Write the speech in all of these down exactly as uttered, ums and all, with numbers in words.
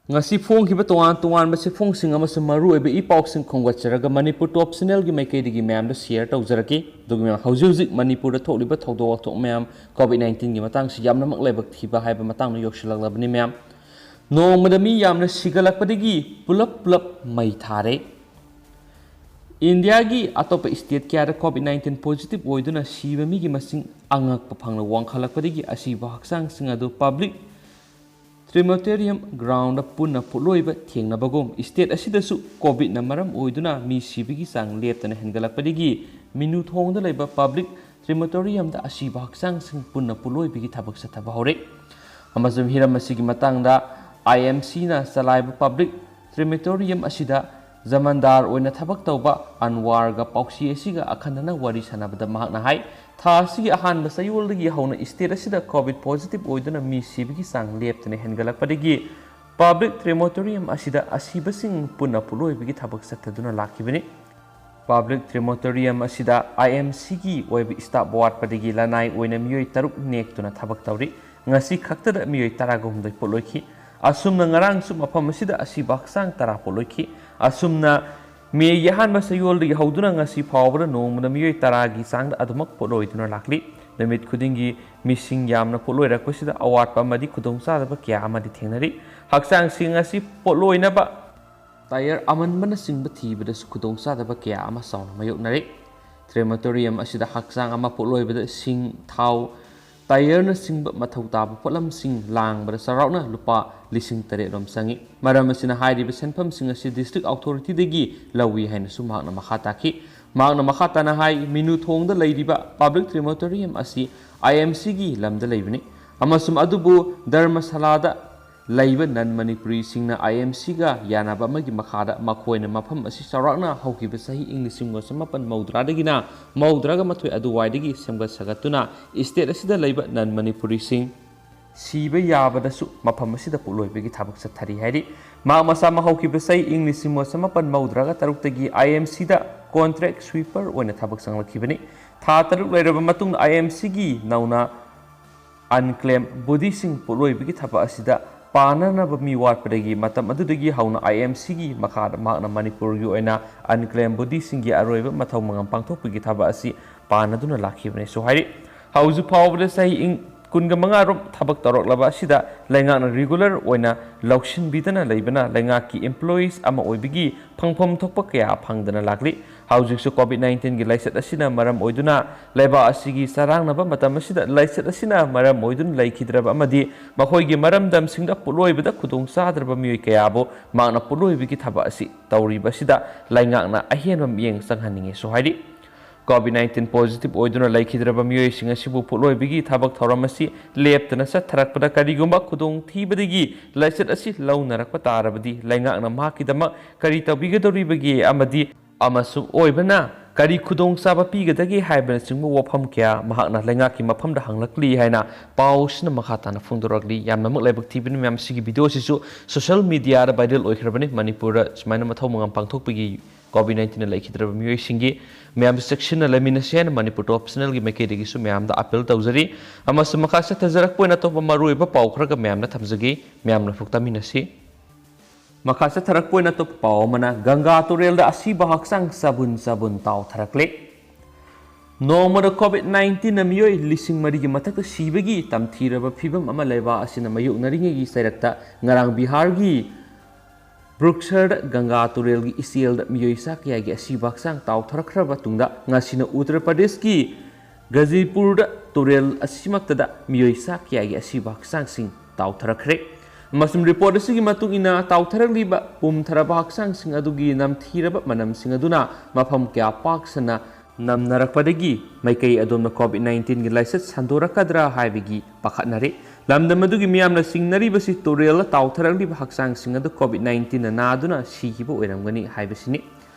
ꯉꯁꯤ ꯐꯣꯡꯈꯤꯕ ꯇꯣꯉꯥꯟ ꯇꯣꯉꯥꯟꯕ ꯆꯦꯐꯣꯡꯁꯤꯡ ꯑꯃꯁꯨꯡ ꯃꯔꯨꯑꯣꯏꯕ ꯏ ꯄꯥꯎꯁꯤꯡ ꯈꯣꯝꯒꯠꯆꯔꯒ ꯃꯅꯤꯄꯨꯔ ꯇꯣꯞ ꯆꯦꯅꯦꯜꯒꯤ ꯃꯥꯏꯀꯩꯗꯒꯤ ꯃꯌꯥꯝꯗ ꯁꯤꯌꯔ ꯇꯧꯖꯔꯛꯀꯦ꯫ ꯑꯗꯨꯒ ꯃꯌꯥꯝ, ꯍꯧꯖꯤꯛ ꯍꯧꯖꯤꯛ ꯃꯅꯤꯄꯨꯔꯗ ꯊꯣꯛꯂꯤꯕ ꯊꯧꯗꯣꯛ ꯋꯥꯊꯣꯛ ꯃꯌꯥꯝ, ꯀꯣꯚꯤꯗ ꯅꯥꯏꯟꯇꯤꯟꯒꯤ ꯃꯇꯥꯡꯁꯤ ꯌꯥꯝꯅꯃꯛ ꯂꯥꯏꯕꯛ ꯊꯤꯕ ꯍꯥꯏꯕ ꯃꯇꯥꯡꯗ ꯌꯧꯁꯤꯜꯂꯛꯂꯕꯅꯤ ꯃꯌꯥꯝ꯫ ꯅꯣꯡꯃꯗ ꯃꯤ ꯌꯥꯝꯅ ꯁꯤꯒꯠꯂꯛꯄꯗꯒꯤ ꯄꯨꯂꯞ ꯄꯨꯂꯞ ꯃꯩ ꯊꯥꯔꯦ꯫ ꯏꯟꯗꯤꯌꯥꯒꯤ ꯑꯇꯣꯞꯄ ꯁ꯭ꯇꯦꯠ ꯀꯌꯥꯗ ꯀꯣꯚꯤꯗ ꯅꯥꯏꯟꯇꯤꯟ ꯄꯣꯖꯤꯇꯤꯚ ꯑꯣꯏꯗꯨꯅ ꯁꯤꯕ ꯃꯤꯒꯤ ꯃꯁꯤꯡ ꯑꯉꯛꯄ ꯐꯪꯅ ꯋꯥꯡꯈꯠꯂꯛꯄꯗꯒꯤ ꯑꯁꯤꯕ ꯍꯛꯆꯥꯡꯁꯤꯡ ꯑꯗꯨ ꯄꯕ꯭ꯂꯤꯛ ꯀ꯭ꯔꯤꯃꯦꯇꯣꯔꯤꯌꯝ ꯒ꯭ꯔꯥꯎꯟꯗ ꯄꯨꯟꯅ ꯄꯣꯠꯂꯣꯏꯕ ꯊꯦꯡꯅꯕꯒꯨꯝ, ꯁ꯭ꯇꯦꯠ ꯑꯁꯤꯗꯁꯨ ꯀꯣꯚꯤꯗꯅ ꯃꯔꯝ ꯑꯣꯏꯗꯨꯅ ꯃꯤ ꯁꯤꯕꯒꯤ ꯆꯥꯡ ꯂꯦꯞꯇꯅ ꯍꯦꯟꯒꯠꯂꯛꯄꯗꯒꯤ ꯃꯤꯅꯨꯊꯣꯡꯗ ꯂꯩꯕ ꯄꯕ꯭ꯂꯤꯛ ꯀ꯭ꯔꯤꯃꯦꯇꯣꯔꯤꯌꯝꯗ ꯑꯁꯤꯕ ꯍꯛꯆꯥꯡꯁꯤꯡ ꯄꯨꯟꯅ ꯄꯣꯠꯂꯣꯏꯕꯒꯤ ꯊꯕꯛ ꯆꯠꯊꯕ ꯍꯧꯔꯦ꯫ ꯑꯃꯁꯨꯡ ꯍꯤꯔꯝ ꯑꯁꯤꯒꯤ ꯃꯇꯥꯡꯗ ꯑꯥꯏ ꯑꯦꯝ ꯁꯤꯅ ꯆꯂꯥꯏꯕ ꯄꯕ꯭ꯂꯤꯛ ꯀ꯭ꯔꯤꯃꯦꯇꯣꯔꯤꯌꯝ ꯑꯁꯤꯗ ꯖꯃꯥꯟꯗꯥꯔ ꯑꯣꯏꯅ ꯊꯕꯛ ꯇꯧꯕ ꯑꯟꯋꯥꯔꯒ ꯄꯥꯎꯁꯤ ꯑꯁꯤꯒ ꯑꯈꯟꯅꯅ ꯋꯥꯔꯤ ꯁꯥꯟꯅꯕꯗ ꯃꯍꯥꯛꯅ ꯍꯥꯏ, ꯊꯥ ꯑꯁꯤꯒꯤ ꯑꯍꯥꯟꯕ ꯆꯌꯣꯜꯗꯒꯤ ꯍꯧꯅ ꯁ꯭ꯇꯦꯠ ꯑꯁꯤꯗ ꯀꯣꯚꯤꯗ ꯄꯣꯖꯤꯇꯤꯚ ꯑꯣꯏꯗꯨꯅ ꯃꯤ ꯁꯤꯕꯒꯤ ꯆꯥꯡ ꯂꯦꯞꯇꯅ ꯍꯦꯟꯒꯠꯂꯛꯄꯗꯒꯤ ꯄꯕ꯭ꯂꯤꯛ ꯀ꯭ꯔꯤꯃꯦꯇꯣꯔꯤꯌꯝ ꯑꯁꯤꯗ ꯑꯁꯤꯕꯁꯤꯡ ꯄꯨꯟꯅ ꯄꯣꯠꯂꯣꯏꯕꯒꯤ ꯊꯕꯛ ꯆꯠꯊꯗꯨꯅ ꯂꯥꯛꯈꯤꯕꯅꯤ꯫ ꯄꯕ꯭ꯂꯤꯛ ꯀ꯭ꯔꯤꯃꯦꯇꯣꯔꯤꯌꯝ ꯑꯁꯤꯗ ꯑꯥꯏ ꯑꯦꯝ ꯁꯤꯒꯤ ꯑꯣꯏꯕ ꯁ꯭ꯇꯥꯐ ꯋꯥꯠꯄꯗꯒꯤ ꯂꯅꯥꯏ ꯑꯣꯏꯅ ꯃꯤꯑꯣꯏ ꯇꯔꯨꯛ ꯅꯦꯛꯇꯨꯅ ꯊꯕꯛ ꯇꯧꯔꯤ꯫ ꯉꯁꯤ ꯈꯛꯇꯗ ꯃꯤꯑꯣꯏ ꯇꯔꯥꯒ ꯍꯨꯝꯗꯣꯏ ꯄꯣꯠꯂꯣꯏꯈꯤ꯫ ꯑꯁꯨꯝꯅ ꯉꯔꯥꯡꯁꯨ ꯃꯐꯝ ꯑꯁꯤꯗ ꯑꯁꯤꯕ ꯍꯛꯆꯥꯡ ꯇꯔꯥ ꯄꯣꯠꯂꯣꯏꯈꯤ꯫ ꯑꯁꯨꯝꯅ ꯃꯦꯒꯤ ꯑꯍꯥꯟꯕ ꯆꯌꯣꯜꯗꯒꯤ ꯍꯧꯗꯨꯅ ꯉꯁꯤ ꯐꯥꯎꯕꯗ ꯅꯣꯡꯃꯗ ꯃꯤꯑꯣꯏ ꯇꯔꯥꯒꯤ ꯆꯥꯡꯗ ꯑꯗꯨꯃꯛ ꯄꯣꯠꯂꯣꯏꯗꯨꯅ ꯂꯥꯛꯂꯤ꯫ ꯅꯨꯃꯤꯠ ꯈꯨꯗꯤꯡꯒꯤ ꯃꯤꯁꯤꯡ ꯌꯥꯝꯅ ꯄꯣꯠꯂꯣꯏꯔꯛꯄꯁꯤꯗ ꯑꯋꯥꯠꯄ ꯑꯃꯗꯤ ꯈꯨꯗꯣꯡꯆꯥꯗꯕ ꯀꯌꯥ ꯑꯃꯗꯤ ꯊꯦꯡꯅꯔꯤ꯫ ꯍꯛꯆꯥꯡꯁꯤꯡ ꯑꯁꯤ ꯄꯣꯠꯂꯣꯏꯅꯕ ꯇꯥꯌꯔ ꯑꯃꯟꯕꯅꯆꯤꯡꯕ ꯊꯤꯕꯗꯁꯨ ꯈꯨꯗꯣꯡꯆꯥꯗꯕ ꯀꯌꯥ ꯑꯃ ꯆꯥꯎꯅ ꯃꯥꯌꯣꯛꯅꯔꯤ꯫ ꯀ꯭ꯔꯦꯃꯥꯇꯣꯔꯤꯌꯝ ꯑꯁꯤꯗ ꯍꯛꯆꯥꯡ ꯑꯃ ꯄꯣꯠꯂꯣꯏꯕꯗ ꯁꯤꯡ, ꯊꯥꯎ, ꯇꯥꯌꯔꯅꯆꯤꯡꯕ ꯃꯊꯧ ꯇꯥꯕ ꯄꯣꯠꯂꯝꯁꯤꯡ ꯂꯥꯡꯕꯗ ꯆꯥꯎꯔꯥꯛꯅ ꯂꯨꯄꯥ ꯂꯤꯁꯤꯡ ꯇꯔꯦꯠ ꯔꯣꯝ ꯆꯪꯏ꯫ ꯃꯔꯝ ꯑꯁꯤꯅ ꯍꯥꯏꯔꯤꯕ ꯁꯦꯟꯐꯝꯁꯤꯡ ꯑꯁꯤ ꯗꯤꯁꯇ꯭ꯔꯤꯛ ꯑꯣꯊꯣꯔꯤꯇꯤꯗꯒꯤ ꯂꯧꯏ ꯍꯥꯏꯅꯁꯨ ꯃꯍꯥꯛꯅ ꯃꯈꯥ ꯇꯥꯈꯤ꯫ ꯃꯍꯥꯛꯅ ꯃꯈꯥ ꯇꯥꯅ ꯍꯥꯏ, ꯃꯤꯅꯨ ꯊꯣꯡꯗ ꯂꯩꯔꯤꯕ ꯄꯕ꯭ꯂꯤꯛ ꯀ꯭ꯔꯦꯃꯥꯇꯣꯔꯤꯌꯝ ꯑꯁꯤ ꯑꯥꯏ ꯑꯦꯝ ꯁꯤꯒꯤ ꯂꯝꯗ ꯂꯩꯕꯅꯤ ꯑꯃꯁꯨꯡ ꯑꯗꯨꯕꯨ ꯙꯔꯃꯁꯥꯂꯥꯗ ꯂꯩꯕ ꯅꯟ ꯃꯅꯤꯄꯨꯔꯤꯁꯤꯡꯅ ꯑꯥꯏ ꯑꯦꯝ ꯁꯤꯒ ꯌꯥꯅꯕ ꯑꯃꯒꯤ ꯃꯈꯥꯗ ꯃꯈꯣꯏꯅ ꯃꯐꯝ ꯑꯁꯤ ꯆꯥꯎꯔꯥꯛꯅ ꯍꯧꯈꯤꯕ ꯆꯍꯤ ꯏꯪ ꯂꯤꯁꯤꯡ ꯑꯃꯒ ꯆꯃꯥꯄꯟ ꯃꯧꯗ꯭ꯔꯥꯗꯒꯤꯅ ꯃꯧꯗ꯭ꯔꯥꯒ ꯃꯥꯊꯣꯏ ꯑꯗꯨꯋꯥꯏꯗꯒꯤ ꯁꯦꯝꯒꯠ ꯁꯥꯒꯠꯇꯨꯅ ꯁ꯭ꯇꯦꯠ ꯑꯁꯤꯗ ꯂꯩꯕ ꯅꯟ ꯃꯅꯤꯄꯨꯔꯤꯁꯤꯡ ꯁꯤꯕ ꯌꯥꯕꯗꯁꯨ ꯃꯐꯝ ꯑꯁꯤꯗ ꯄꯣꯠꯂꯣꯏꯕꯒꯤ ꯊꯕꯛ ꯆꯠꯊꯔꯤ ꯍꯥꯏꯔꯤ꯫ ꯃꯍꯥꯛ ꯃꯁꯥꯃꯛ ꯍꯧꯈꯤꯕ ꯆꯍꯤ ꯏꯪ ꯂꯤꯁꯤꯡ ꯑꯃꯒ ꯆꯃꯥꯄꯟ ꯃꯧꯗ꯭ꯔꯥꯒ ꯇꯔꯨꯛꯇꯒꯤ ꯑꯥꯏ ꯑꯦꯝ ꯁꯤꯗ ꯀꯣꯟꯇ꯭ꯔꯦꯛ ꯁ꯭ꯋꯤꯄꯔ ꯑꯣꯏꯅ ꯊꯕꯛ ꯆꯪꯂꯛꯈꯤꯕꯅꯤ꯫ ꯊꯥ ꯇꯔꯨꯛ ꯂꯩꯔꯕ ꯃꯇꯨꯡꯗ ꯑꯥꯏ ꯑꯦꯝ ꯁꯤꯒꯤ ꯅꯧꯅ ꯑꯟꯀ꯭ꯂꯦꯝ ꯕꯣꯗꯤꯁꯤꯡ ꯄꯣꯠꯂꯣꯏꯕꯒꯤ ꯊꯕꯛ ꯑꯁꯤꯗ ꯄꯥꯅꯅꯕ ꯃꯤ ꯋꯥꯠꯄꯗꯒꯤ ꯃꯇꯝ ꯑꯗꯨꯗꯒꯤ ꯍꯧꯅ ꯑꯥꯏ ꯑꯦꯝ ꯁꯤꯒꯤ ꯃꯈꯥꯗ ꯃꯍꯥꯛꯅ ꯃꯅꯤꯄꯨꯔꯒꯤ ꯑꯣꯏꯅ unclaimed bodyꯁꯤꯡꯒꯤ ꯑꯔꯣꯏꯕ ꯃꯊꯧ ꯃꯉꯝ ꯄꯥꯡꯊꯣꯛꯄꯒꯤ ꯊꯕꯛ ꯑꯁꯤ ꯄꯥꯅꯗꯨꯅ ꯂꯥꯛꯈꯤꯕꯅꯤ꯫ ꯁꯨ ꯍꯥꯏꯔꯤ꯫ ꯍꯧꯖꯤꯛ ꯐꯥꯎꯕꯗ ꯆꯍꯤ ꯏꯪ-, ꯀꯨꯟꯒ ꯃꯉꯥ ꯔꯣꯝ ꯊꯕꯛ ꯇꯧꯔꯛꯂꯕ ꯑꯁꯤꯗ ꯂꯩꯉꯥꯛꯅ regular ꯑꯣꯏꯅ ꯂꯧꯁꯤꯟꯕꯤꯗꯅ ꯂꯩꯕꯅ ꯂꯩꯉꯥꯛꯀꯤ employees ꯑꯃ ꯑꯣꯏꯕꯒꯤ ꯐꯪꯐꯝ ꯊꯣꯛꯄ ꯀꯌꯥ ꯐꯪꯗꯅ ꯂꯥꯛꯂꯤ꯫ ꯍꯧꯖꯤꯛꯁꯨ COVID nineteenꯒꯤ ꯂꯥꯏꯆꯠ ꯑꯁꯤꯅ ꯃꯔꯝ ꯑꯣꯏꯗꯨꯅ ꯂꯩꯕꯥꯛ ꯑꯁꯤꯒꯤ ꯆꯔꯥꯡꯅꯕ ꯃꯇꯝ ꯑꯁꯤꯗ ꯂꯥꯏꯆꯠ ꯑꯁꯤꯅ ꯃꯔꯝ ꯑꯣꯏꯗꯨꯅ ꯂꯩꯈꯤꯗ꯭ꯔꯕ ꯑꯃꯗꯤ ꯃꯈꯣꯏꯒꯤ ꯃꯔꯝꯗꯝꯁꯤꯡꯗ ꯄꯣꯠꯂꯣꯏꯕꯗ ꯈꯨꯗꯣꯡ ꯆꯥꯗ꯭ꯔꯕ ꯃꯤꯑꯣꯏ ꯀꯌꯥꯕꯨ ꯃꯍꯥꯛꯅ ꯄꯣꯠꯂꯣꯏꯕꯒꯤ ꯊꯕꯛ ꯑꯁꯤ ꯇꯧꯔꯤꯕ ꯑꯁꯤꯗ ꯂꯩꯉꯥꯛꯅ ꯑꯍꯦꯟꯕ ꯃꯤꯠꯌꯦꯡ ꯆꯪꯍꯟꯅꯤꯡꯉꯦꯁꯨ ꯍꯥꯏꯔꯤ꯫ COVID nineteen positive ꯑꯣꯏꯗꯨꯅ ꯂꯩꯈꯤꯗ꯭ꯔꯕ ꯃꯤꯑꯣꯏꯁꯤꯡ ꯑꯁꯤꯕꯨ ꯄꯣꯠꯂꯣꯏꯕꯒꯤ ꯊꯕꯛ ꯊꯧꯔꯝ ꯑꯁꯤ ꯂꯦꯞꯇꯅ ꯆꯠꯊꯔꯛꯄꯗ ꯀꯔꯤꯒꯨꯝꯕ ꯈꯨꯗꯣꯡꯊꯤꯕꯗꯒꯤ ꯂꯥꯏꯆꯠ ꯑꯁꯤ ꯂꯧꯅꯔꯛꯄ ꯇꯥꯔꯕꯗꯤ ꯂꯩꯉꯥꯛꯅ ꯃꯍꯥꯛꯀꯤꯗꯃꯛ ꯀꯔꯤ ꯇꯧꯕꯤꯒꯗꯧꯔꯤꯕꯒꯦ ꯑꯃꯗꯤ ꯑꯃꯁꯨꯡ ꯑꯣꯏꯕꯅ ꯀꯔꯤ ꯈꯨꯗꯣꯡꯆꯥꯕ ꯄꯤꯒꯗꯒꯦ ꯍꯥꯏꯕꯅꯆꯤꯡꯕ ꯋꯥꯐꯝ ꯀꯌꯥ ꯃꯍꯥꯛꯅ ꯂꯩꯉꯥꯛꯀꯤ ꯃꯐꯝꯗ ꯍꯪꯂꯛꯂꯤ ꯍꯥꯏꯅ ꯄꯥꯎꯁꯤꯅ ꯃꯈꯥ ꯇꯥꯅ ꯐꯣꯡꯗꯣꯔꯛꯂꯤ꯫ ꯌꯥꯝꯅꯃꯛ ꯂꯥꯏꯕꯛ ꯊꯤꯕꯅꯤ ꯃꯌꯥꯝ, ꯁꯤꯒꯤ video ꯑꯁꯤꯁꯨ social mediaꯗ viral ꯑꯣꯏꯈ꯭ꯔꯕꯅꯤ꯫ ꯃꯅꯤꯄꯨꯔꯗ ꯁꯨꯃꯥꯏꯅ ꯃꯊꯧ ꯃꯉꯝ ꯄꯥꯡꯊꯣꯛꯄꯒꯤ COVID nineteenꯅ ꯂꯩꯈꯤꯗ꯭ꯔꯕ ꯃꯤꯑꯣꯏꯁꯤꯡꯒꯤ ꯃꯌꯥꯝꯁꯨ ꯆꯦꯛꯁꯤꯟꯅ ꯂꯩꯃꯤꯟꯅꯁꯤ ꯍꯥꯏꯅ ꯃꯅꯤꯄꯨꯔ Top Channelꯒꯤ ꯃꯥꯏꯀꯩꯗꯒꯤꯁꯨ ꯃꯌꯥꯝꯗ appeal ꯇꯧꯖꯔꯤ꯫ ꯑꯃꯁꯨꯡ ꯃꯈꯥ ꯆꯠꯊꯖꯔꯛꯄ ꯑꯣꯏꯅ ꯑꯇꯣꯞꯄ ꯃꯔꯨꯑꯣꯏꯕ ꯄꯥꯎ ꯈꯔꯒ ꯃꯌꯥꯝꯅ ꯊꯝꯖꯒꯦ꯫ ꯃꯌꯥꯝꯅ ꯐꯨꯛ ꯇꯥꯃꯤꯟꯅꯁꯤ꯫ ꯃꯈꯥ ꯆꯠꯊꯔꯛꯄ ꯑꯣꯏꯅ ꯑꯇꯣꯞꯄ ꯄꯥꯎ ꯑꯃꯅ, ꯒꯪꯒꯥ ꯇꯨꯔꯦꯜꯗ ꯑꯁꯤꯕ ꯍꯛꯆꯥꯡ ꯆꯕꯨꯟ ꯆꯕꯨꯟ ꯇꯥꯎꯊꯔꯛꯂꯦ꯫ ꯅꯣꯡꯃꯗ COVID nineteenꯅ ꯃꯤꯑꯣꯏ ꯂꯤꯁꯤꯡ ꯃꯔꯤꯒꯤ ꯃꯊꯛꯇ ꯁꯤꯕꯒꯤ ꯇꯝꯊꯤꯔꯕ ꯐꯤꯕꯝ ꯑꯃ ꯂꯩꯕꯥꯛ ꯑꯁꯤꯅ ꯃꯥꯌꯣꯛꯅꯔꯤꯉꯩꯒꯤ ꯆꯩꯔꯛꯇ ꯉꯔꯥꯡ ꯕꯤꯍꯥꯔꯒꯤ ꯕ꯭ꯔꯨꯛꯁꯔꯗ ꯒꯪꯒꯥ ꯇꯨꯔꯦꯜꯒꯤ ꯏꯆꯦꯜꯗ ꯃꯤꯑꯣꯏ ꯆꯥ ꯀꯌꯥꯒꯤ ꯑꯁꯤꯕ ꯍꯛꯆꯥꯡ ꯇꯥꯎꯊꯔꯛꯈ꯭ꯔꯕ ꯇꯨꯡꯗ ꯉꯁꯤꯅ ꯎꯠꯇꯔ ꯄ꯭ꯔꯗꯦꯁꯀꯤ ꯒꯖꯤꯄꯨꯔꯗ ꯇꯨꯔꯦꯜ ꯑꯁꯤꯃꯛꯇꯗ ꯃꯤꯑꯣꯏ ꯆꯥ ꯀꯌꯥꯒꯤ ꯑꯁꯤꯕ ꯍꯛꯆꯥꯡꯁꯤꯡ ꯇꯥꯎꯊꯔꯛꯈ꯭ꯔꯦ꯫ ꯑꯃꯁꯨꯡ report ꯑꯁꯤꯒꯤ ꯃꯇꯨꯡ ꯏꯟꯅ ꯇꯥꯎꯊꯔꯛꯂꯤꯕ ꯄꯨꯝꯊꯔꯕ ꯍꯛꯆꯥꯡꯁꯤꯡ ꯑꯗꯨꯒꯤ ꯅꯝꯊꯤꯔꯕ ꯃꯅꯝꯁꯤꯡ ꯑꯗꯨꯅ ꯃꯐꯝ ꯀꯌꯥ ꯄꯥꯛ ꯁꯟꯅ ꯅꯝꯅꯔꯛꯄꯗꯒꯤ ꯃꯥꯏꯀꯩ ꯑꯗꯣꯝꯗ COVID nineteenꯒꯤ ꯂꯥꯏꯆꯠ ꯁꯟꯗꯣꯔꯛꯀꯗ꯭ꯔꯥ ꯍꯥꯏꯕꯒꯤ ꯄꯥꯈꯠꯅꯔꯤ꯫ ꯂꯝꯗꯝ ꯑꯗꯨꯒꯤ ꯃꯤꯌꯥꯝꯅ ꯆꯤꯡꯅꯔꯤꯕꯁꯤ ꯇꯨꯔꯦꯜꯗ ꯇꯥꯎꯊꯔꯛꯂꯤꯕ ꯍꯛꯆꯥꯡꯁꯤꯡ ꯑꯗꯨ COVID nineteenꯅ ꯅꯥꯗꯨꯅ ꯁꯤꯈꯤꯕ ꯑꯣꯏꯔꯝꯒꯅꯤ ꯍꯥꯏꯕꯁꯤꯅꯤ꯫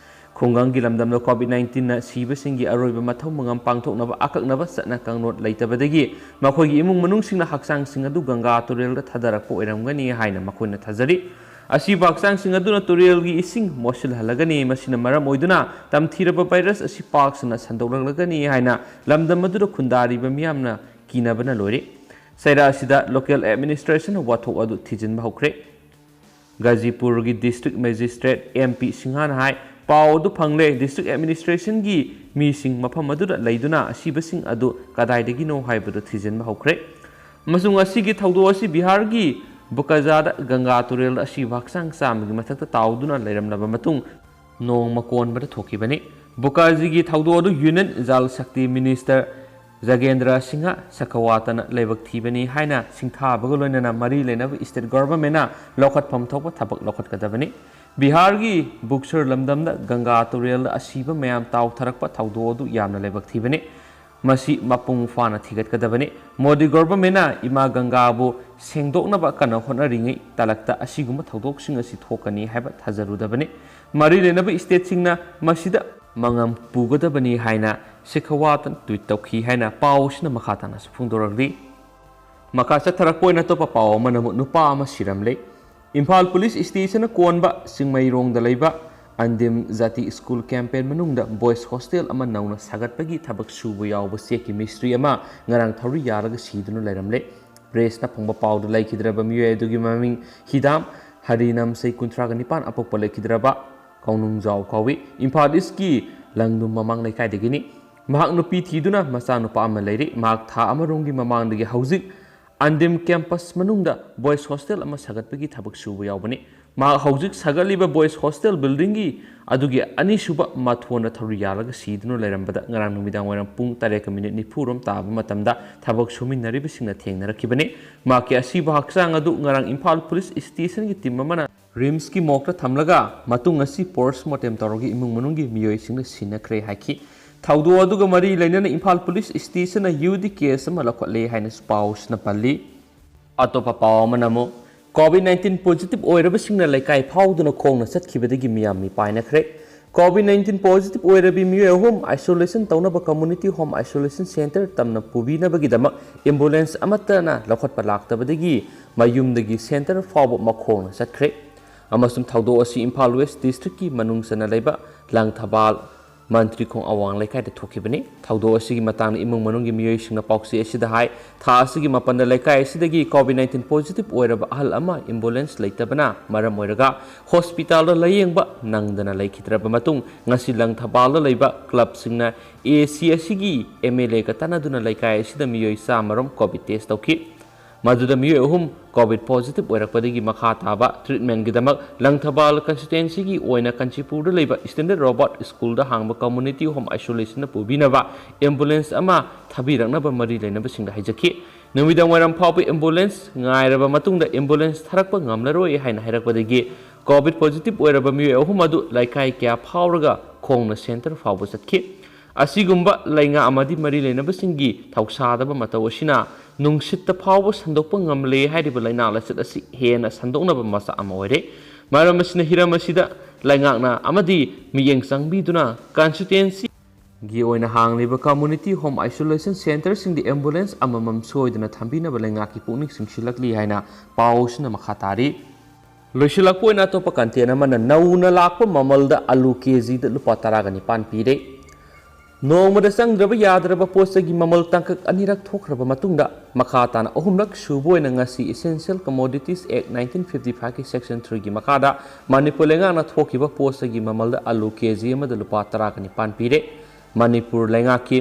ꯈꯨꯡꯒꯪꯒꯤ ꯂꯝꯗꯝꯗ COVID nineteenꯅ ꯁꯤꯕꯁꯤꯡꯒꯤ ꯑꯔꯣꯏꯕ ꯃꯊꯧ ꯃꯉꯝ ꯄꯥꯡꯊꯣꯛꯅꯕ ꯑꯀꯛꯅꯕ ꯆꯠꯅ ꯀꯥꯡꯂꯣꯟ ꯂꯩꯇꯕꯗꯒꯤ ꯃꯈꯣꯏꯒꯤ ꯏꯃꯨꯡ ꯃꯅꯨꯡꯁꯤꯡꯅ ꯍꯛꯆꯥꯡꯁꯤꯡ ꯑꯗꯨ ꯒꯪꯒꯥ ꯇꯨꯔꯦꯜꯗ ꯊꯥꯗꯔꯛꯄ ꯑꯣꯏꯔꯝꯒꯅꯤ ꯍꯥꯏꯅ ꯃꯈꯣꯏꯅ ꯊꯥꯖꯔꯤ꯫ ꯑꯁꯤꯕ ꯍꯛꯆꯥꯡꯁꯤꯡ ꯑꯗꯨꯅ ꯇꯨꯔꯦꯜꯒꯤ ꯏꯁꯤꯡ ꯃꯣꯠꯁꯤꯜꯍꯜꯂꯒꯅꯤ꯫ ꯃꯁꯤꯅ ꯃꯔꯝ ꯑꯣꯏꯗꯨꯅ ꯇꯝꯊꯤꯔꯕ virus ꯑꯁꯤ ꯄꯥꯛ ꯁꯟꯅ ꯁꯟꯗꯣꯛꯂꯛꯂꯒꯅꯤ ꯍꯥꯏꯅ ꯂꯝꯗꯝ ꯑꯗꯨꯗ ꯈꯨꯟꯗꯥꯔꯤꯕ ꯃꯤꯌꯥꯝꯅ ꯀꯤꯅꯕꯅ ꯂꯣꯏꯔꯦ꯫ ꯆꯩꯔꯥ ꯑꯁꯤꯗ local administration ꯋꯥꯊꯣꯛ ꯑꯗꯨ ꯊꯤꯖꯤꯟꯕ ꯍꯧꯈ꯭ꯔꯦ꯫ ꯒꯥꯖꯤꯄꯨꯔꯒꯤ district magistrate M P ꯁꯤꯡꯍꯅ ꯍꯥꯏ, ꯄꯥꯎ ꯑꯗꯨ ꯐꯪꯂꯦ, district administrationꯒꯤ ꯃꯤꯁꯤꯡ ꯃꯐꯝ ꯑꯗꯨꯗ ꯂꯩꯗꯨꯅ ꯑꯁꯤꯕꯁꯤꯡ ꯑꯗꯨ ꯀꯗꯥꯏꯗꯒꯤꯅꯣ ꯍꯥꯏꯕꯗꯨ ꯊꯤꯖꯤꯟꯕ ꯍꯧꯈ꯭ꯔꯦ꯫ ꯑꯃꯁꯨꯡ ꯑꯁꯤꯒꯤ ꯊꯧꯗꯣꯛ ꯑꯁꯤ ꯕꯤꯍꯥꯔꯒꯤ ꯕꯨꯀꯥꯖꯥꯗ ꯒꯪꯒꯥ ꯇꯨꯔꯦꯜꯗ ꯑꯁꯤꯕ ꯍꯛꯆꯥꯡ ꯆꯥꯝꯃꯒꯤ ꯃꯊꯛꯇ ꯇꯥꯎꯗꯨꯅ ꯂꯩꯔꯝꯂꯕ ꯃꯇꯨꯡ ꯅꯣꯡꯃ ꯀꯣꯟꯕꯗ ꯊꯣꯛꯈꯤꯕꯅꯤ꯫ ꯕꯨꯀꯥꯖꯤꯒꯤ ꯊꯧꯗꯣꯛ ꯑꯗꯨ Union Jal Shakti Minister ꯖꯒꯦꯟꯗ꯭ꯔ Singh ꯁꯦꯈꯥꯋꯥꯠꯅ ꯂꯥꯏꯕꯛ ꯊꯤꯕꯅꯤ ꯍꯥꯏꯅ ꯁꯤꯡꯊꯥꯕꯒ ꯂꯣꯏꯅꯅ ꯃꯔꯤ ꯂꯩꯅꯕ state governmentꯅ ꯂꯧꯈꯠꯐꯝ ꯊꯣꯛꯄ ꯊꯕꯛ ꯂꯧꯈꯠꯀꯗꯕꯅꯤ꯫ ꯕꯤꯍꯥꯔꯒꯤ ꯕꯨꯛꯁꯔ ꯂꯝꯗꯝꯗ ꯒꯪꯒꯥ ꯇꯨꯔꯦꯜꯗ ꯑꯁꯤꯕ ꯃꯌꯥꯝ ꯇꯥꯎꯊꯔꯛꯄ ꯊꯧꯗꯣꯛ ꯑꯗꯨ ꯌꯥꯝꯅ ꯂꯥꯏꯕꯛ ꯊꯤꯕꯅꯤ꯫ ꯃꯁꯤ ꯃꯄꯨꯡ ꯐꯥꯅ ꯊꯤꯒꯠꯀꯗꯕꯅꯤ꯫ ꯃꯣꯗꯤ governmentꯅ ꯏꯃꯥ ꯒꯪꯒꯥꯕꯨ ꯁꯦꯡꯗꯣꯛꯅꯕ ꯀꯟꯅ ꯍꯣꯠꯅꯔꯤꯉꯩ ꯇꯥꯂꯛꯇ ꯑꯁꯤꯒꯨꯝꯕ ꯊꯧꯗꯣꯛꯁꯤꯡ ꯑꯁꯤ ꯊꯣꯛꯀꯅꯤ ꯍꯥꯏꯕ ꯊꯥꯖꯔꯨꯗꯕꯅꯤ꯫ ꯃꯔꯤ ꯂꯩꯅꯕ stateꯁꯤꯡꯅ ꯃꯁꯤꯗ ꯃꯉꯝ ꯄꯨꯒꯗꯕꯅꯤ ꯍꯥꯏꯅ ꯁꯦꯈꯥꯋꯥꯠꯅ tweet ꯇꯧꯈꯤ ꯍꯥꯏꯅ ꯄꯥꯎ ꯑꯁꯤꯅ ꯃꯈꯥ ꯇꯥꯅꯁꯨ ꯐꯣꯡꯗꯣꯔꯛꯂꯤ꯫ ꯃꯈꯥ ꯆꯠꯊꯔꯛꯄ ꯑꯣꯏꯅ ꯑꯇꯣꯞꯄ ꯄꯥꯎ ꯑꯃꯅ ꯑꯃꯨꯛ ꯅꯨꯄꯥ ꯑꯃ ꯁꯤꯔꯝꯂꯦ꯫ ꯏꯝꯐꯥꯜ police stationꯅ ꯀꯣꯟꯕ ꯆꯤꯡꯃꯩꯔꯣꯡꯗ ꯂꯩꯕ ꯑꯟꯗꯤꯝ ꯖꯥꯇꯤ school campus ꯃꯅꯨꯡꯗ boys hostel ꯑꯃ ꯅꯧꯅ ꯁꯥꯒꯠꯄꯒꯤ ꯊꯕꯛ ꯁꯨꯕ ꯌꯥꯎꯕ ꯆꯦꯛꯀꯤ ꯃꯤꯁꯇ꯭ꯔꯤ ꯑꯃ ꯉꯔꯥꯡ ꯊꯧꯔꯤ ꯌꯥꯜꯂꯒ ꯁꯤꯗꯨꯅ ꯂꯩꯔꯝꯂꯦ꯫ Pressꯅ ꯐꯪꯕ ꯄꯥꯎꯗ ꯂꯩꯈꯤꯗ꯭ꯔꯕ ꯃꯤꯑꯣꯏ ꯑꯗꯨꯒꯤ ꯃꯃꯤꯡ ꯍꯤꯗꯥꯝ ꯍꯔꯤꯅꯝ, ꯆꯍꯤ ꯀꯨꯟꯊ꯭ꯔꯥꯒ ꯅꯤꯄꯥꯟ, ꯑꯄꯣꯛꯄ ꯂꯩꯈꯤꯗ꯭ꯔꯕ ꯀꯧꯅꯨꯡꯖꯥꯎ ꯀꯧꯏ꯫ ꯏꯝꯐꯥꯜ Eastꯀꯤ ꯂꯪꯗꯨꯝ ꯃꯃꯥꯡ ꯂꯩꯀꯥꯏꯗꯒꯤꯅꯤ꯫ ꯃꯍꯥꯛ ꯅꯨꯄꯤ ꯊꯤꯗꯨꯅ ꯃꯆꯥꯅꯨꯄꯥ ꯑꯃ ꯂꯩꯔꯤ꯫ ꯃꯍꯥꯛ ꯊꯥ ꯑꯃꯔꯣꯝꯒꯤ ꯃꯃꯥꯡꯗꯒꯤ ꯍꯧꯖꯤꯛ ꯑꯟꯗꯤꯝ campus ꯃꯅꯨꯡꯗ boys hostel ꯑꯃ ꯁꯥꯒꯠꯄꯒꯤ ꯊꯕꯛ ꯁꯨꯕ ꯌꯥꯎꯕꯅꯤ꯫ ꯃꯍꯥꯛ ꯍꯧꯖꯤꯛ ꯁꯥꯒꯠꯂꯤꯕ boys hostel buildingꯒꯤ ꯑꯗꯨꯒꯤ ꯑꯅꯤꯁꯨꯕ ꯃꯊꯣꯟꯗ ꯊꯧꯔꯤ ꯌꯥꯜꯂꯒ ꯁꯤꯗꯨꯅ ꯂꯩꯔꯝꯕꯗ ꯉꯔꯥꯡ ꯅꯨꯃꯤꯗꯥꯡ ꯋꯥꯏꯔꯝ ꯄꯨꯡ ꯇꯔꯦꯠꯀ minute ꯅꯤꯐꯨ ꯔꯣꯝ ꯇꯥꯕ ꯃꯇꯝꯗ ꯊꯕꯛ ꯁꯨꯃꯤꯟꯅꯔꯤꯕꯁꯤꯡꯅ ꯊꯦꯡꯅꯔꯛꯈꯤꯕꯅꯤ꯫ ꯃꯍꯥꯛꯀꯤ ꯑꯁꯤꯕ ꯍꯛꯆꯥꯡ ꯑꯗꯨ ꯉꯔꯥꯡ ꯏꯝꯐꯥꯜ police stationꯒꯤ team ꯑꯃꯅ RIMSꯀꯤ morgueꯇ ꯊꯝꯂꯒ ꯃꯇꯨꯡ ꯑꯁꯤ post mortem ꯇꯧꯔꯒ ꯏꯃꯨꯡ ꯃꯅꯨꯡꯒꯤ ꯃꯤꯑꯣꯏꯁꯤꯡꯅ ꯁꯤꯟꯅꯈ꯭ꯔꯦ ꯍꯥꯏꯈꯤ꯫ ꯊꯧꯗꯣꯛ ꯑꯗꯨꯒ ꯃꯔꯤ ꯂꯩꯅꯅ ꯏꯝꯐꯥꯜ police stationꯅ UD case ꯑꯃ ꯂꯧꯈꯠꯂꯦ ꯍꯥꯏꯅꯁꯨ ꯄꯥꯎꯁꯤꯅ ꯄꯜꯂꯤ꯫ ꯑꯇꯣꯞꯄ ꯄꯥꯎ ꯑꯃꯅ ꯑꯃꯨꯛ COVID nineteen positive ꯑꯣꯏꯔꯕꯁꯤꯡꯅ ꯂꯩꯀꯥꯏ ꯐꯥꯎꯗꯨꯅ ꯈꯣꯡꯅ ꯆꯠꯈꯤꯕꯗꯒꯤ ꯃꯤꯌꯥꯝ ꯃꯤꯄꯥꯏꯅꯈ꯭ꯔꯦ꯫ COVID nineteen positive ꯑꯣꯏꯔꯕꯤ ꯃꯤꯑꯣꯏ ꯑꯍꯨꯝ isolation ꯇꯧꯅꯕ community home isolation centre ꯇꯝꯅ ꯄꯨꯕꯤꯅꯕꯒꯤꯗꯃꯛ ambulance ꯑꯃꯠꯇꯅ ꯂꯧꯈꯠꯄ ꯂꯥꯛꯇꯕꯗꯒꯤ ꯃꯌꯨꯝꯗꯒꯤ centre ꯐꯥꯎꯕ ꯃꯈꯣꯡꯅ ꯆꯠꯈ꯭ꯔꯦ꯫ ꯑꯃꯁꯨꯡ ꯊꯧꯗꯣꯛ ꯑꯁꯤ ꯏꯝꯐꯥꯜ West districtꯀꯤ ꯃꯅꯨꯡ ꯆꯟꯅ ꯂꯩꯕ ꯂꯪꯊꯕꯥꯜ, ꯃꯟꯇ꯭ꯔꯤꯈꯣꯡ ꯑꯋꯥꯡ ꯂꯩꯀꯥꯏꯗ ꯊꯣꯛꯈꯤꯕꯅꯤ꯫ ꯊꯧꯗꯣꯛ ꯑꯁꯤꯒꯤ ꯃꯇꯥꯡꯗ ꯏꯃꯨꯡ ꯃꯅꯨꯡꯒꯤ ꯃꯤꯑꯣꯏꯁꯤꯡꯅ ꯄꯥꯎꯆꯦ ꯑꯁꯤꯗ ꯍꯥꯏ, ꯊꯥ ꯑꯁꯤꯒꯤ ꯃꯥꯄꯟꯗ ꯂꯩꯀꯥꯏ ꯑꯁꯤꯗꯒꯤ COVID nineteen positive ꯑꯣꯏꯔꯕ ꯑꯍꯜ ꯑꯃ ambulance ꯂꯩꯇꯕꯅ ꯃꯔꯝ ꯑꯣꯏꯔꯒ hospitalꯗ ꯂꯥꯌꯦꯡꯕ ꯅꯪꯗꯅ ꯂꯩꯈꯤꯗ꯭ꯔꯕ ꯃꯇꯨꯡ, ꯉꯁꯤ ꯂꯪꯊꯕꯥꯜꯗ ꯂꯩꯕ clubꯁꯤꯡꯅ AC ꯑꯁꯤꯒꯤ MLAꯒ ꯇꯥꯟꯅꯗꯨꯅ ꯂꯩꯀꯥꯏ ꯑꯁꯤꯗ ꯃꯤꯑꯣꯏ ꯆꯥꯝꯃ ꯔꯣꯝ COVID test ꯇꯧꯈꯤ꯫ ꯃꯗꯨꯗ ꯃꯤꯑꯣꯏ ꯑꯍꯨꯝ COVID positive ꯑꯣꯏꯔꯛꯄꯗꯒꯤ ꯃꯈꯥ ꯇꯥꯕ treatmentꯒꯤꯗꯃꯛ ꯂꯪꯊꯕꯥꯜ constituencyꯒꯤ ꯑꯣꯏꯅ ꯀꯥꯟꯆꯤꯄꯨꯔꯗ ꯂꯩꯕ Standard Robert Schoolꯗ ꯍꯥꯡꯕ community home isolationꯗ ꯄꯨꯕꯤꯅꯕ ambulance ꯑꯃ ꯊꯥꯕꯤꯔꯛꯅꯕ ꯃꯔꯤ ꯂꯩꯅꯕꯁꯤꯡꯗ ꯍꯥꯏꯖꯈꯤ꯫ ꯅꯨꯃꯤꯗꯥꯡ ꯋꯥꯏꯔꯝ ꯐꯥꯎꯕ ambulance ꯉꯥꯏꯔꯕ ꯃꯇꯨꯡꯗ ambulance ꯊꯥꯔꯛꯄ ꯉꯝꯂꯔꯣꯏ ꯍꯥꯏꯅ ꯍꯥꯏꯔꯛꯄꯗꯒꯤ COVID positive ꯑꯣꯏꯔꯕ ꯃꯤꯑꯣꯏ ꯑꯍꯨꯝ ꯑꯗꯨ ꯂꯩꯀꯥꯏ ꯀꯌꯥ ꯐꯥꯎꯔꯒ ꯈꯣꯡꯅ center ꯐꯥꯎꯕ ꯆꯠꯈꯤ꯫ ꯑꯁꯤꯒꯨꯝꯕ ꯂꯩꯉꯥꯛ ꯑꯃꯗꯤ ꯃꯔꯤ ꯂꯩꯅꯕꯁꯤꯡꯒꯤ ꯊꯧꯁꯥꯗꯕ ꯃꯇꯧ ꯑꯁꯤꯅ ꯅꯨꯡꯁꯤꯠꯇ ꯐꯥꯎꯕ ꯁꯟꯗꯣꯛꯄ ꯉꯝꯂꯦ ꯍꯥꯏꯔꯤꯕ ꯂꯩꯅꯥ ꯂꯥꯏꯆꯠ ꯑꯁꯤ ꯍꯦꯟꯅ ꯁꯟꯗꯣꯛꯅꯕ ꯃꯆꯥꯛ ꯑꯃ ꯑꯣꯏꯔꯦ꯫ ꯃꯔꯝ ꯑꯁꯤꯅ ꯍꯤꯔꯝ ꯑꯁꯤꯗ ꯂꯩꯉꯥꯛꯅ ꯑꯃꯗꯤ ꯃꯤꯠꯌꯦꯡ ꯆꯪꯕꯤꯗꯨꯅ constituencyꯒꯤ ꯑꯣꯏꯅ ꯍꯥꯡꯂꯤꯕ community home isolation centreꯁꯤꯡꯗ ambulance ꯑꯃꯃꯝ ꯁꯣꯏꯗꯅ ꯊꯝꯕꯤꯅꯕ ꯂꯩꯉꯥꯛꯀꯤ ꯄꯨꯛꯅꯤꯡ ꯆꯤꯡꯁꯤꯜꯂꯛꯂꯤ ꯍꯥꯏꯅ ꯄꯥꯎ ꯑꯁꯤꯅ ꯃꯈꯥ ꯇꯥꯔꯤ꯫ ꯂꯣꯏꯁꯤꯜꯂꯛꯄ ꯑꯣꯏꯅ ꯑꯇꯣꯞꯄ content ꯑꯃꯅ ꯅꯧꯅ ꯂꯥꯛꯄ ꯃꯃꯜꯗ ꯑꯂꯨ KGꯗ ꯂꯨꯄꯥ ꯇꯔꯥꯒ ꯅꯤꯄꯥꯟ ꯄꯤꯔꯦ꯫ ꯅꯣꯡꯃꯗ ꯆꯪꯗ꯭ꯔꯕ ꯌꯥꯗ꯭ꯔꯕ ꯄꯣꯠ ꯆꯩꯒꯤ ꯃꯃꯜ ꯇꯥꯡꯀꯛ ꯑꯅꯤꯔꯛ ꯊꯣꯛꯈ꯭ꯔꯕ ꯃꯇꯨꯡꯗ ꯃꯈꯥ ꯇꯥꯅ ꯑꯍꯨꯝꯂꯛ ꯁꯨꯕ ꯑꯣꯏꯅ ꯉꯁꯤ Essential Commodities Act nineteen fifty fiveꯀꯤ Section threeꯒꯤ ꯃꯈꯥꯗ ꯃꯅꯤꯄꯨꯔ ꯂꯩꯉꯥꯛꯅ ꯊꯣꯛꯈꯤꯕ ꯄꯣꯠ ꯆꯩꯒꯤ ꯃꯃꯜꯗ ꯑꯂꯨ KG ꯑꯃꯗ ꯂꯨꯄꯥ ꯇꯔꯥꯒ ꯅꯤꯄꯥꯟ ꯄꯤꯔꯦ꯫ ꯃꯅꯤꯄꯨꯔ ꯂꯩꯉꯥꯛꯀꯤ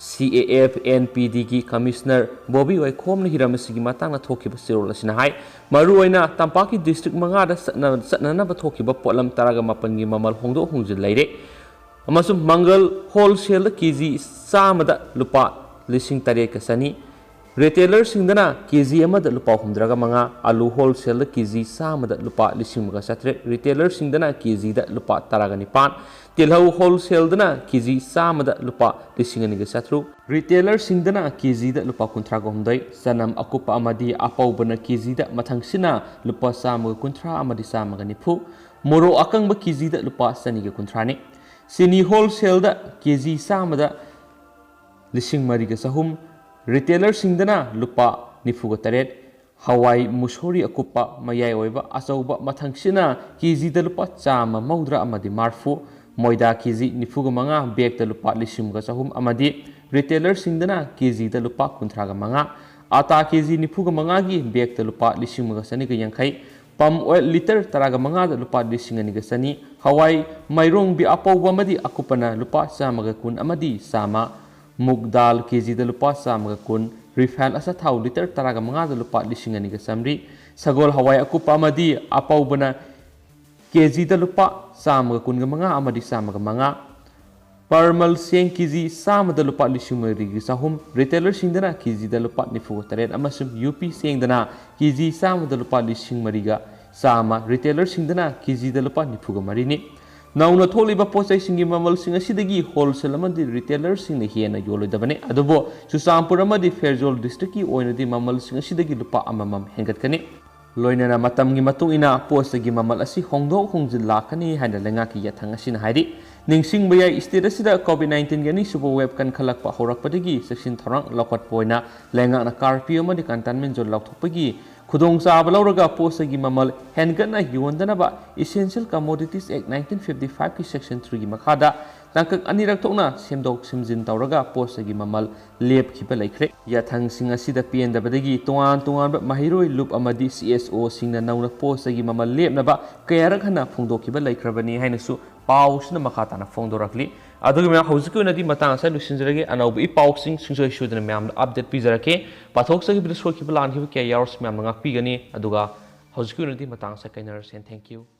CAF NPDꯒꯤ Commissioner ꯕꯣꯕꯤ ꯋꯥꯏꯈꯣꯝꯅ ꯍꯤꯔꯝ ꯑꯁꯤꯒꯤ ꯃꯇꯥꯡꯗ ꯊꯣꯛꯈꯤꯕ ꯆꯦꯔꯣꯜ ꯑꯁꯤꯅ ꯍꯥꯏ, ꯃꯔꯨꯑꯣꯏꯅ ꯇꯝꯄꯥꯛꯀꯤ district ꯃꯉꯥꯗ ꯆꯠꯅ-, ꯆꯠꯅꯅꯕ ꯊꯣꯛꯈꯤꯕ ꯄꯣꯠꯂꯝ ꯇꯔꯥꯒ ꯃꯥꯄꯟꯒꯤ ꯃꯃꯜ ꯍꯣꯡꯗꯣꯛ ꯍꯣꯡꯖꯤꯟ ꯂꯩꯔꯦ꯫ ꯑꯃꯁꯨꯡ ꯃꯪꯒꯜ wholesaleꯗ KG ꯆꯥꯝꯃꯗ ꯂꯨꯄꯥ ꯂꯤꯁꯤꯡ ꯇꯔꯦꯠꯀ ꯆꯅꯤ, retailerꯁꯤꯡꯗꯅ KG ꯑꯃꯗ ꯂꯨꯄꯥ ꯍꯨꯝꯗ꯭ꯔꯥꯒ ꯃꯉꯥ, ꯑꯂꯨ wholesaleꯗ KG ꯆꯥꯝꯃꯗ ꯂꯨꯄꯥ ꯂꯤꯁꯤꯡ ꯑꯃꯒ ꯆꯥꯇ꯭ꯔꯦꯠ, retailerꯁꯤꯡꯗꯅ KGꯗ ꯂꯨꯄꯥ ꯇꯔꯥꯒ ꯅꯤꯄꯥꯟ, ꯇꯤꯜꯍꯧ wholesaleꯗꯅ KG ꯆꯥꯝꯃꯗ ꯂꯨꯄꯥ ꯂꯤꯁꯤꯡ ꯑꯅꯤꯒ ꯆꯥꯇ꯭ꯔꯨꯛ, retailerꯁꯤꯡꯗꯅ KGꯗ ꯂꯨꯄꯥ ꯀꯨꯟꯊ꯭ꯔꯥꯒ ꯍꯨꯝꯗꯣꯏ, ꯆꯅꯝ ꯑꯀꯨꯞꯄ ꯑꯃꯗꯤ ꯑꯄꯧꯕꯅ KGꯗ ꯃꯊꯪꯁꯤꯠꯅ ꯂꯨꯄꯥ ꯆꯥꯝꯃꯒ ꯀꯨꯟꯊ꯭ꯔꯥ ꯑꯃꯗꯤ ꯆꯥꯝꯃꯒ ꯅꯤꯐꯨ, ꯃꯣꯔꯣꯛ ꯑꯀꯪꯕ KGꯗ ꯂꯨꯄꯥ ꯆꯅꯤꯒ ꯀꯨꯟꯊ꯭ꯔꯥꯅꯤ꯫ ꯆꯤꯅꯤ wholesaleꯗ KG ꯆꯥꯝꯃꯗ ꯂꯤꯁꯤꯡ ꯃꯔꯤꯒ ꯆꯍꯨꯝ, retailerꯁꯤꯡꯗꯅ ꯂꯨꯄꯥ ꯅꯤꯐꯨꯒ ꯇꯔꯦꯠ, ꯍꯋꯥꯏ ꯃꯨꯁꯣꯔꯤ ꯑꯀꯨꯞꯄ ꯃꯌꯥꯏ ꯑꯣꯏꯕ ꯑꯆꯧꯕ ꯃꯊꯪꯁꯤꯠꯅ KGꯗ ꯂꯨꯄꯥ ꯆꯥꯝꯃ ꯃꯧꯗ꯭ꯔꯥ ꯑꯃꯗꯤ ꯃꯔꯐꯨ, ꯃꯣꯏꯗꯥ ꯀꯦ ꯖꯤ ꯅꯤꯐꯨꯒ ꯃꯉꯥ ꯕꯦꯒꯇ ꯂꯨꯄꯥ ꯂꯤꯁꯤꯡ ꯑꯃꯒ ꯆꯍꯨꯝ ꯑꯃꯗꯤ ꯔꯤꯇꯦꯂꯔꯁꯤꯡꯗꯅ ꯀꯦ ꯖꯤꯗ ꯂꯨꯄꯥ ꯀꯨꯟꯊ꯭ꯔꯥꯒ ꯃꯉꯥ, ꯑꯥꯇꯥ ꯀꯦ ꯖꯤ ꯅꯤꯐꯨꯒ ꯃꯉꯥꯒꯤ ꯕꯦꯒꯇ ꯂꯨꯄꯥ ꯂꯤꯁꯤꯡ ꯑꯃꯒ ꯆꯅꯤꯒ ꯌꯥꯡꯈꯩ, ꯄꯝ ꯑꯣꯏꯜ ꯂꯤꯇꯔ ꯇꯔꯥꯒ ꯃꯉꯥꯗ ꯂꯨꯄꯥ ꯂꯤꯁꯤꯡ ꯑꯅꯤꯒ ꯆꯅꯤ, ꯍꯋꯥꯏ ꯃꯥꯏꯔꯣꯡꯕꯤ ꯑꯄꯧꯕ ꯑꯃꯗꯤ ꯑꯀꯨꯞꯄꯅ ꯂꯨꯄꯥ ꯆꯥꯝꯃꯒ ꯀꯨꯟ ꯑꯃꯗꯤ ꯆꯥꯝꯃ, ꯃꯨꯛ ꯗꯥꯜ ꯀꯦ ꯖꯤꯗ ꯂꯨꯄꯥ ꯆꯥꯝꯃꯒ ꯀꯨꯟ, ꯔꯤꯐꯥꯏꯟ ꯑꯆꯥꯊꯥꯎ ꯂꯤꯇꯔ ꯇꯔꯥꯒ ꯃꯉꯥꯗ ꯂꯨꯄꯥ ꯂꯤꯁꯤꯡ ꯑꯅꯤꯒ ꯆꯥꯝꯃꯔꯤ, ꯁꯒꯣꯜ ꯍꯋꯥꯏ ꯑꯀꯨꯞꯄ ꯑꯃꯗꯤ ꯑꯄꯧꯕꯅ ꯀꯦ ꯖꯤꯗ ꯂꯨꯄꯥ ꯆꯥꯝꯃꯒ ꯀꯨꯟꯒ ꯃꯉꯥ ꯑꯃꯗꯤ ꯆꯥꯝꯃꯒ ꯃꯉꯥ, ꯄꯔꯃꯜ ꯆꯦꯡ ꯀꯦ ꯖꯤ ꯆꯥꯝꯃꯗ ꯂꯨꯄꯥ ꯂꯤꯁꯤꯡ ꯃꯔꯤꯒ ꯆꯍꯨꯝ, ꯔꯤꯇꯦꯂꯔꯁꯤꯡꯗꯅ ꯀꯦ ꯖꯤꯗ ꯂꯨꯄꯥ ꯅꯤꯐꯨꯒ ꯇꯔꯦꯠ ꯑꯃꯁꯨꯡ ꯌꯨ ꯄꯤ ꯆꯦꯡꯗꯅ ꯀꯦ ꯖꯤ ꯆꯥꯝꯃꯗ ꯂꯨꯄꯥ ꯂꯤꯁꯤꯡ ꯃꯔꯤꯒ ꯆꯥꯝꯃ, ꯔꯤꯇꯦꯂꯔꯁꯤꯡꯗꯅ ꯀꯦ ꯖꯤꯗ ꯂꯨꯄꯥ ꯅꯤꯐꯨꯒ ꯃꯔꯤꯅꯤ꯫ ꯅꯧꯅ ꯊꯣꯛꯂꯤꯕ ꯄꯣꯠ ꯆꯩꯁꯤꯡꯒꯤ ꯃꯃꯜꯁꯤꯡ ꯑꯁꯤꯗꯒꯤ ꯍꯣꯜꯁꯦꯜ ꯑꯃꯗꯤ ꯔꯤꯇꯦꯂꯔꯁꯤꯡꯅ ꯍꯦꯟꯅ ꯌꯣꯜꯂꯣꯏꯗꯕꯅꯤ꯫ ꯑꯗꯨꯕꯨ ꯆꯨꯔꯆꯥꯟꯄꯨꯔ ꯑꯃꯗꯤ ꯐꯦꯔꯖꯣꯜ ꯗꯤꯁꯇ꯭ꯔꯤꯛꯀꯤ ꯑꯣꯏꯅꯗꯤ ꯃꯃꯜꯁꯤꯡ ꯑꯁꯤꯗꯒꯤ ꯂꯨꯄꯥ ꯑꯃꯃꯝ ꯍꯦꯟꯒꯠꯀꯅꯤ꯫ ꯂꯣꯏꯅꯅ ꯃꯇꯝꯒꯤ ꯃꯇꯨꯡ ꯏꯟꯅ ꯄꯣꯠ ꯆꯩꯒꯤ ꯃꯃꯜ ꯑꯁꯤ ꯍꯣꯡꯗꯣꯛ ꯍꯣꯡꯖꯤꯟ ꯂꯥꯛꯀꯅꯤ ꯍꯥꯏꯅ ꯂꯩꯉꯥꯛꯀꯤ ꯌꯥꯊꯪ ꯑꯁꯤꯅ ꯍꯥꯏꯔꯤ꯫ ꯅꯤꯡꯁꯤꯡꯕ ꯌꯥꯏ, ꯁ꯭ꯇꯦꯠ ꯑꯁꯤꯗ ꯀꯣꯚꯤꯗ ꯅꯥꯏꯟꯇꯤꯟꯒꯤ ꯑꯅꯤꯁꯨꯕ ꯋꯦꯕ ꯀꯟꯈꯠꯂꯛꯄ ꯍꯧꯔꯛꯄꯗꯒꯤ ꯆꯦꯛꯁꯤꯟ ꯊꯧꯔꯥꯡ ꯂꯧꯈꯠꯄ ꯑꯣꯏꯅ ꯂꯩꯉꯥꯛꯅ ꯀꯥꯔꯐ꯭ꯌꯨ ꯑꯃꯗꯤ ꯀꯟꯇꯦꯟꯃꯦꯟ ꯖꯣꯟ ꯂꯥꯎꯊꯣꯛꯄꯒꯤ ꯈꯨꯗꯣꯡꯆꯥꯕ ꯂꯧꯔꯒ ꯄꯣꯠ ꯆꯩꯒꯤ ꯃꯃꯜ ꯍꯦꯟꯒꯠꯅ ꯌꯣꯟꯗꯅꯕ Essential Commodities Act nineteen fifty five ꯀꯤ Section three ꯒꯤ ꯃꯈꯥꯗ ꯇꯥꯡꯀꯛ ꯑꯅꯤꯔꯛ ꯊꯣꯛꯅ ꯁꯦꯝꯗꯣꯛ ꯁꯦꯝꯖꯤꯟ ꯇꯧꯔꯒ ꯄꯣꯠ ꯆꯩꯒꯤ ꯃꯃꯜ ꯂꯦꯞꯈꯤꯕ ꯂꯩꯈ꯭ꯔꯦ꯫ ꯌꯥꯊꯪꯁꯤꯡ ꯑꯁꯤꯗ ꯄꯦꯟꯗꯕꯗꯒꯤ ꯇꯣꯉꯥꯟ ꯇꯣꯉꯥꯟꯕ ꯃꯍꯩꯔꯣꯏ ꯂꯨꯞ ꯑꯃꯗꯤ ꯁꯤ ꯑꯦꯁ ꯑꯣꯁꯤꯡꯅ ꯅꯧꯅ ꯄꯣꯠ ꯆꯩꯒꯤ ꯃꯃꯜ ꯂꯦꯞꯅꯕ ꯀꯌꯥꯔꯛ ꯍꯟꯅ ꯐꯣꯡꯗꯣꯛꯈꯤꯕ ꯂꯩꯈ꯭ꯔꯕꯅꯤ ꯍꯥꯏꯅꯁꯨ ꯄꯥꯎꯁꯤꯅ ꯃꯈꯥ ꯇꯥꯅ ꯐꯣꯡꯗꯣꯔꯛꯂꯤ꯫ ꯑꯗꯨꯒ ꯃꯌꯥꯝ, ꯍꯧꯖꯤꯛꯀꯤ ꯑꯣꯏꯅꯗꯤ ꯃꯇꯥꯡ ꯑꯁꯤꯗ ꯂꯣꯏꯁꯤꯟꯖꯔꯒꯦ꯫ ꯑꯅꯧꯕ ꯏ ꯄꯥꯎꯁꯤꯡ ꯁꯨꯡꯁꯣꯏ ꯁꯣꯏꯗꯅ ꯃꯌꯥꯝꯗ ꯑꯞꯗꯦꯠ ꯄꯤꯖꯔꯛꯀꯦ꯫ ꯄꯥꯊꯣꯛꯆꯈꯤꯕꯗ ꯁꯣꯏꯈꯤꯕ ꯂꯥꯟꯈꯤꯕ ꯀꯌꯥ ꯌꯥꯎꯔꯁꯨ ꯃꯌꯥꯝꯅ ꯉꯥꯛꯄꯤꯒꯅꯤ꯫ ꯑꯗꯨꯒ ꯍꯧꯖꯤꯛꯀꯤ ꯑꯣꯏꯅꯗꯤ ꯃꯇꯥꯡ ꯑꯁꯤꯗ ꯀꯥꯏꯅꯔꯁꯦ꯫ Thank you꯫